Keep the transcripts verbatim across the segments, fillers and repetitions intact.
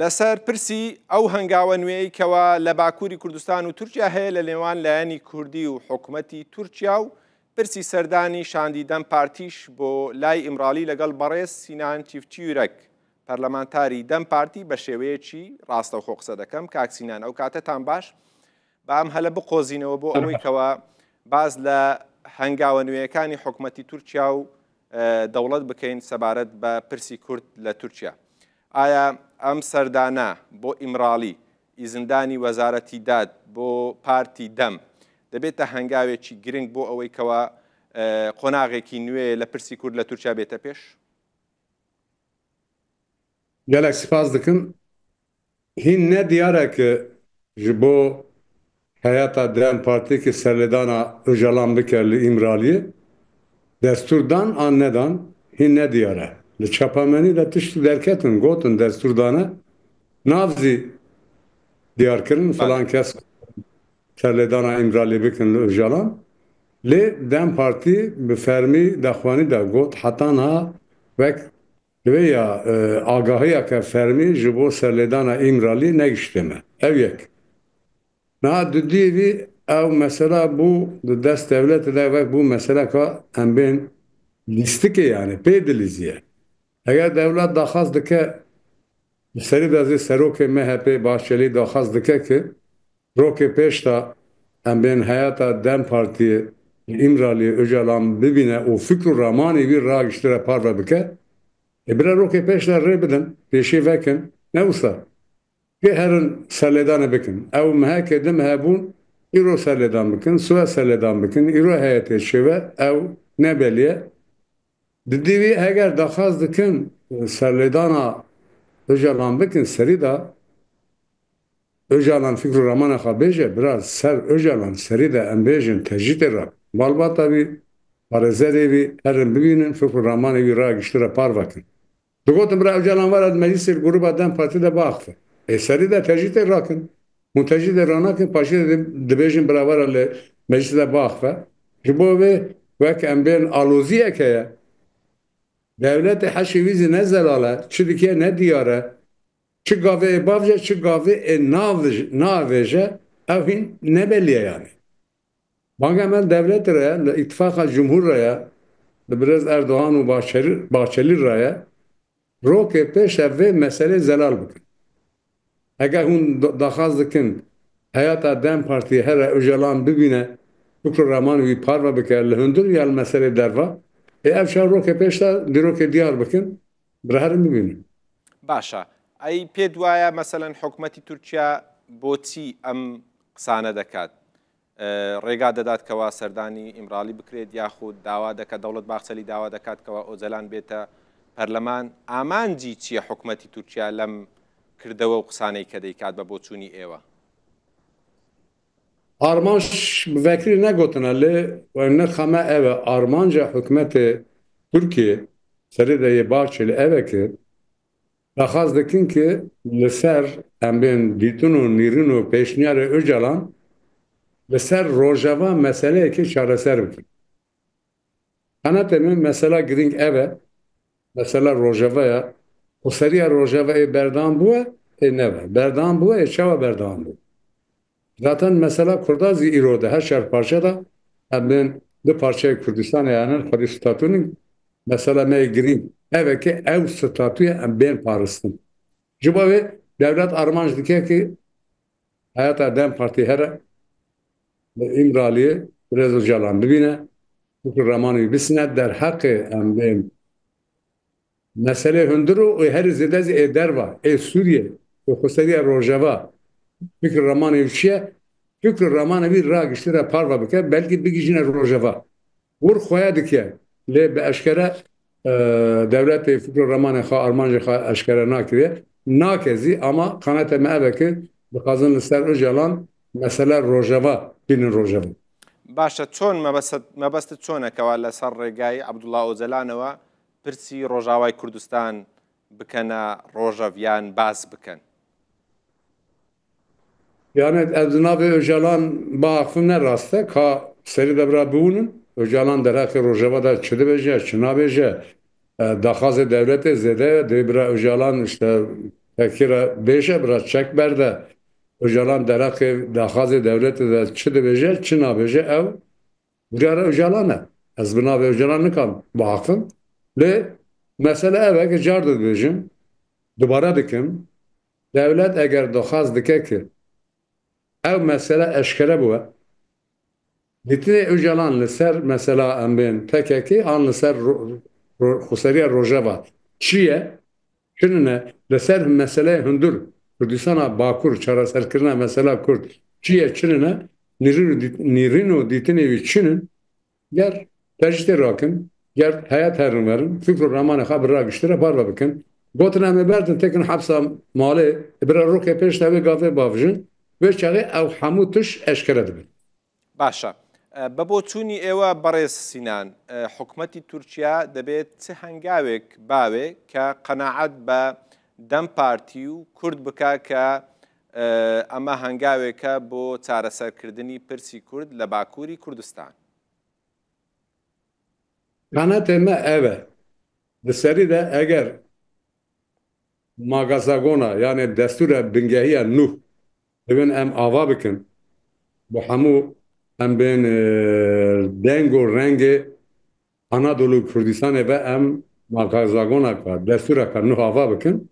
لەسەر پرسی ئەو هەنگاوە نوێی کەوا لە باکووری کوردستان و تورکیا هەیە لە نێوان لایەنی کوردی و حکومەتی تورکیا و پرسی سەردانی شاندی دەم پارتیش بۆ لای ئیمرالی لەگەڵ بەڕێز سینان چیفتچی یورەک، پەرلەمانتاری دەم پارتی، بە شێوەیەکی ڕاستەوخۆ قسە دەکەم. کاک سینان، ئەو کاتەتان باش. با ئەم هەلە بقۆزینەوە بۆ ئەوەی کەوا باز لە هەنگاوە نوێیەکانی حکومەتی تورکیا و دەوڵەت بکەین سەبارەت بە پرسی کورد لە تورکیا. ئایا ئەم سەردانە بۆ ئیمرالی، ئیزندانی وەزارەتی داد بۆ پارتی دەم، دەبێتە هەنگاوێکی گرنگ بۆ ئەوەی کەوا قۆناغێکی نوێ لە پرسی کورد لە تورکیا بێتە پێش؟ Gelek spas dikim. Hîn ne diyar e ki ji bo heyeta DEM Partî ki serlêdana Ocalan bike li Îmraliyê, destûr dan an nedan, hîn ne diyar e. Li çapamenî de tişt derketin, gotin destûr dane, nav zî diyar kirin, filan kes serlêdana Îmraliyê bikin li Ocalan. Lê DEM Partî bi fermî daxuyanî de got, heta niha wek Divê ya agahiyeke fermî ji bo serlêdana Îmralî negiştê me. Ew yek. Niha dudiyê vî ew mesela bû di dest dewletê de wek bû meseleka em bên lîstikê, yani pê dilîziye. Eger dewlet daxwaz dike, li serî de zî serokê M H P Bahçelî daxwaz dike ki rokê pêş de em bên heyata DEM Partiyê li Îmraliyê Ocalan bibîne û fikr û ramanê wî ragiştire parve bike. Ê bira rokê pêş de rê bidin, pêşî vekin, ne wisa. Kê herin serlêdanê bikin. Ew mehekê di mehe bûn, îro serlêdan bikin, siwe serlêdan bikin, îro heyetê çêve, ew ne belî ye. Didî wî heger daxwaz dikin serlêdana Ocalan bikin serî de, Ocalan fikr û ramana xwe bêje, bira ser Ocalan serî de em bêjin tecrîdê re. Malbata wî, parêzerê wî herin bibînin, fikr û ramanê wî ragiştire parve kin. Digotin bira Ocalan were di meclisê li grûba DEM Partî de biaxife. Ê serî de tecrîdê rakin. Hûn tecrîdê ranakin, paşê de dibêjin bira were li meclisê de biaxife. Ji bo vê wek em bên aloziyek heye. Dewletê heşê wî zî ne zelal e, çi dike ne diyar e. Çi gavê ê bavêje, çi gavê ê navêje, ew hîn ne belî ye yanî. Banga me li dewletê re ye, li îtifaqa cumhur re ye, li birêz Erdogan û Bahçeli, Bahçeli re ye. Rokê pêş de vê meselê zelal bikin. Heger hûn da-, daxwaz dikin heyata DEM Partiyê here Ocalan bibîne, fikr û ramanê wî parve bike, li hundir ya li meselê derva, ê ev şer rokê pêş de dîrokê diyar bikin, bi re herin bibînin. باشە، ئەی پێت وایە مەسەلەن حکومەتی تورکیا بۆچی ئەم قسانە دەکات؟ ڕێگا دەدات کەوا سەردانی ئیمرالی بکرێت، یاخود داوا دەکات، دەوڵەت باخچەلی داوا دەکات کەوا ئۆجەلان بێتە پەرلەمان؟ ئامانجی چییە حکومەتی تورکیا لەم کردەوە و قسانەی کە دەیکات بە بۆچوونی ئێوە؟ Armanc bi vekirî negotine lê nirxa me ev e, armanca hikûmetê Tirkiyê serê de yê Bahçelî ev e ki daxwaz dikin ki li ser em bên dîtin û nîrin û pêşniyarê Ocalan li ser Rojava meseleyekê çareser bikin. Qenatê min mesela girîng ev e, mesela Rojava ye. Xweseriya Rojava ê berdewam bûye, ê nebe. Berdewam bûye, ê çawa berdewam bû? Zaten mesela Kurda zî îro de her çar parçe de em bên du parçeyê Kurdistanê, yani xwedî statûnî, mesela me yê girîng ev e ki ew statûyê em bên parastin. Ji bo vê dewlet armanc dike ki heyata DEM Partî here li Îmraliyê Birêz Ocalan bibîne, fikr û ramanê wî bisîne, derheqê em bên meselê hundir û ê herî zêde zî ê derva, ê Sûriyê, ê xweseriya Rojava, fikr û ramanê wî çi ye? Fikr û ramanê wî ragiştire parve bike, belkî bigihîjine Rojava. Wir xweya dike, lê bi eşkere, e, dewletê fikr û ramanê xwe, armancê xwe eşkere nakiriye. Nake zî, ama qenatê me ev e ki dixwazin li ser Ocalan mesele Rojava bînin Rojava. باشە، چۆن مەبەستت، مەبەستت چۆنە کەوا لەسەر ڕێگای عەبدوڵا ئۆجەلانەوە پرسی ڕۆژاوای کوردستان بکەنە ڕۆژەڤ یان باس بکەن؟ Yani ez di navê Ocalan biaxivim ne rast e, ka serî de bira biwûnin. Ocalan derheqê Rojava de çi dibêje, çi nabêje, e, daxwazê dewletê zêde ye, dê bira Ocalan işte Fekî re bêje, bira çek berde. Ocalan deraqê daxazê dewletê de çi dibêje, çi nabêje, ew biryara Ocalan e. Ez bi navê Ocalan nikan biaxivim. Lê mesele ev e ki car dibêjim, dubare dikim. Dewlet eger daxaz dike ki ew mesele eşkere bibe, dîtinê Ocalan li ser mesela em bên P K K an li ser ro-, ro-, xweseriya Rojava çi ye? Çi nine? Li ser meseleyê hundir Kurdistana Bakur, çareserkirina mesela Kurd çi ye, çi nine? Nîrin û dît-, nîrin û dîtinê wî çi nin? Ger tecrîdê rakin, ger heyet herin verin, fikr û ramanê xwe bi ragiştire parve bikin. Gotin em ê berdin têkin hepsa malê, bira rokê pêş de wê gavê bavijin, wê çaxê ew hemû tişt eşkere dibin. Baş e. E, bi boçûnî êwe berêz Sînan, e, hikûmetî Tirkiye dibê çi hengavek bawê ke qenaet bi DEM Partî û Kurd bike ke, e, eme hengavek e bo çareserkirdinî pirsî Kurd li Bakurî Kurdistan? Qenatê me ev e. Di serî de eger magazagona, yanê destûra bingehiya nû, divên em ava bikin, bi hemû em bên, e, deng û rengê Anadolu û Kurdistanê ve em magazagonaka, destûraka nû ava bikin.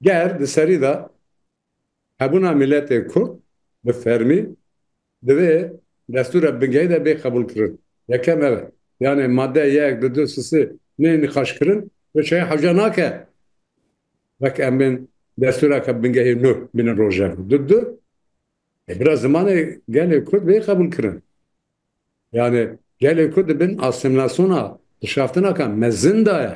Ger di serî de hebûna miletê Kurd bi fermî divê destûra bingehî de bê qebûlkirin. Yekem ev e. Yanê madde yek, du, du, sê, sê nê nîqaşkirin, wê çaya hewce nake. Wek em bên destûreke bingehî nû bînin rojevê. Du, du, e, bira zimanê gelê Kurd bê qebûlkirin. Yani gelê Kurd di bin asîmîlasyona dişaftinaka mezin de ye.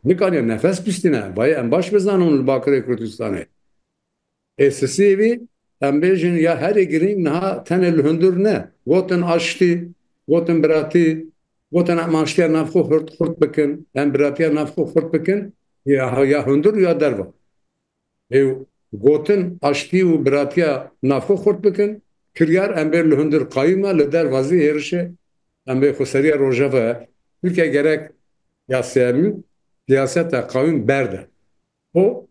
Nikariye nefes bistîne. Bayê em baş bizanin li Bakurê Kurdistanê. Ê sisiyê vî, em bêjin ya herî girîng niha tenê li hundir ne. Gotin aştî, gotin biratî, gotin em aştiya navxwe xurt, xurt bikin, em biratiya navxwe xurt bikin, ya, ya hundir ya derva. Ê gotin aştî û biratiya navxwe xurt bikin, kiryar em bê li hundir qayûm e, li derva zî hêrişê em bê xweseriya Rojava ye. Tirkiye gerek ya sêyemîn siyaseta qayûm berde. Û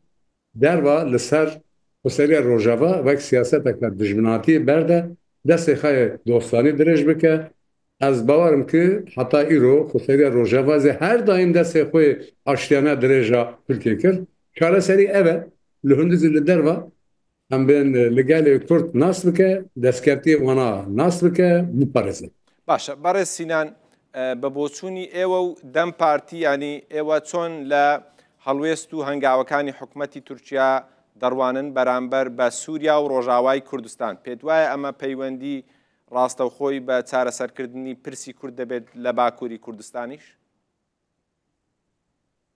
derva li ser xweseriya Rojava wek siyaseteke dijminatiyê berde, destê xwe yê dostanî dirêj bike. Ez bawer im ki heta îro xweseriya Rojava zî her daîm destê xwe yê aştiyane dirêja Tirkiyê kir. Çareserî ev e, li hundir zî li derva em bên, e, li gelê Kurd nas bike, destkeftiyê wana nas bike, biparêze. Baş e, berêz Sînan, e, bi boçûnî êwe û DEM Partî, yanî êwe çon li helwêst û hengawekanî hikûmetî Tirkiye derwanin beramber bi Sûriya û Rojavayê Kurdistan? Pêt waye eme peywendî rastewxoyî bi çareserkirdinî pirsî Kurd dibêt li Bakurî Kurdistanîş?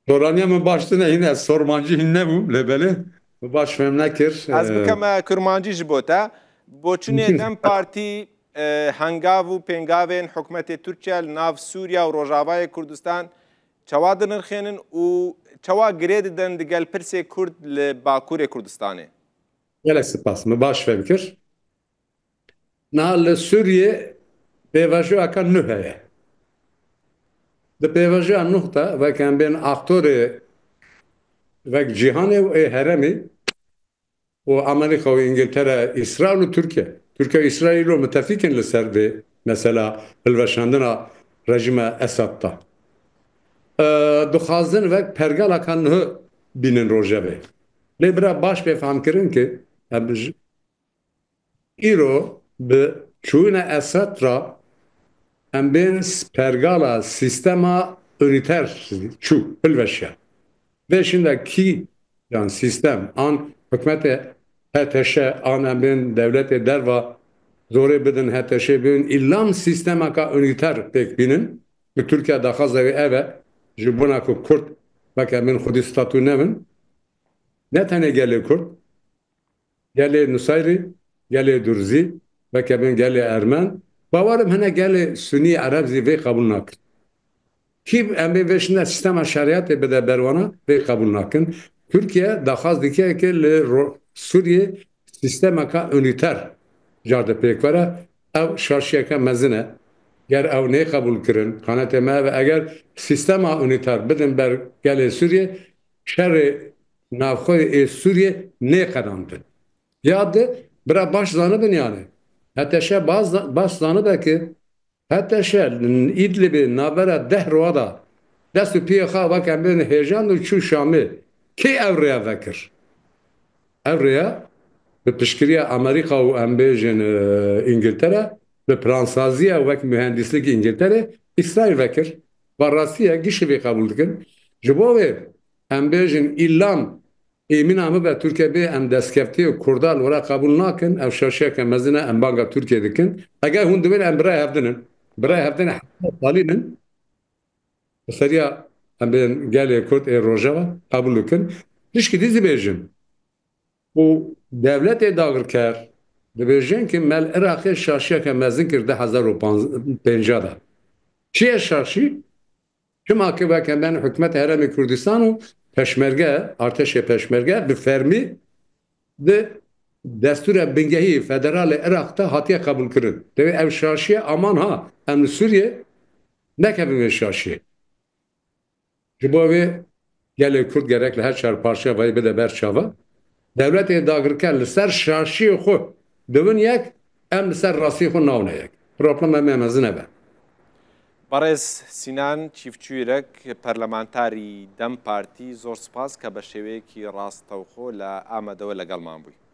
Soraniya min baş tune hîn, ez sormancî hîn nebûm, lê belê min baş fêm nekir. Ez, e, bikeme kurmancî ji bo te. Boçûnê DEM Partî, e, hengav û pêngavên hikûmetê Tirkiye li nav Sûriya û Rojavayê Kurdistan çawa dinirxênin û çawa girê didin digel pirsê Kurd li Bakurê Kurdistanê? Gelek spas, min baş fêm kir. Niha li Sûriyê pêvajoyeke nû heye. Di pêvajoya nû de wek em bên aktorê wek cîhanê û ê herêmê û Amerîka û Îngiltere, Îsraîl û Tirkiye. Tirkiye û Îsraîl îro mitefîk in li ser vê mesela hilweşandina rejîma Esad de. E, dixwazin wek pergaleka nû bînin rojevê. Lê bira baş pê fehm kirin ki em ji Îro bi çûyîna Esad re em bên pergala sîstema unîter çû, hilweşiya. Vê şinda kî yan sîstem an hikûmetê H T Ş an em bên dewletê derva zorê bidin H T Şê bên îlam sîstemaka unîter pêk bînin. Ku Tirkiye daxwaza wê ev e, ji bona ku Kurd weke em bên xwedî statû nebin, ne tenê gelê Kurd, gelê Nusayrî, gelê Durzî, weke bên gelê Ermen, bawer im hinek gelê Sunî Ereb zî vê qebûl nakin. Kî em bê vê şine sîstema şeriyatê bide ber wana, vê qebûl nakin. Tirkiye daxwaz dike ki li Ro-, Sûriyê sîstemeka unîter car de pêk were. Ew şaşiyeke mezin e. Ger ew nê qebûl kirin, qanetê me ev e, eger sîstema unîter bidin ber gelê Sûriyê, şerê navxwe ê Sûriyê nêqedandin. Ya di bira baş zanibin yani. Heteşe baş, baş zanibe ki heteşe Îdlibê navbera deh roa da dest û piyê xwe wek em bên hêjand û çû Şamê. Kê ev rêya vekir? Ev rêya bi piştgiriya Amerîka û em bêjin, e, Îngiltere, bi plansaziya wek mühendislik Îngiltere, Îsraîl vekir. Va rastî ye, giştî vê qebûl dikin. Ji bo wê em bêjin îlam êmîna min be Tirkiye bê em destkeftiyê Kurda li wira qebûl nakin, ev şaşiyeke mezin e, em banga Tirkiye dikin. Eger hûn dibên em birayê hevdin in, birayê hevdin heta salîn in, bi seriya em bên gelê Kurd ê Rojava qebûl dikin. Tişkî dî zî bêjin. Û dewletê dagirker dibêjin ki me li Iraqê şaşiyeke mezin kir di hezar û pênca de. Çi ye şaşî? Çima ki weke me hikûmeta Herêmê Kurdistan û peşmerge, artêşê peşmerge bi fermî di destûra bingehî federalê Iraq de hatiye qebûlkirin. Divê ev şaşiye aman ha, em li Sûriyê nekevin vê şaşiyê. Ji bo vê gelê Kurd gerek li her çar parçeya vayî bide ber çava. Dewletê dagirker li ser şaşiyê xwe dibin yek, em li ser rastiyê xwe nawne yek. Problema me mezin e be. Berêz Sînan Çîfçûyirek, parlamentarî DEM Partî, zor spas ke bi şêweyekî rastewxo li Amedê we legelman bûyî.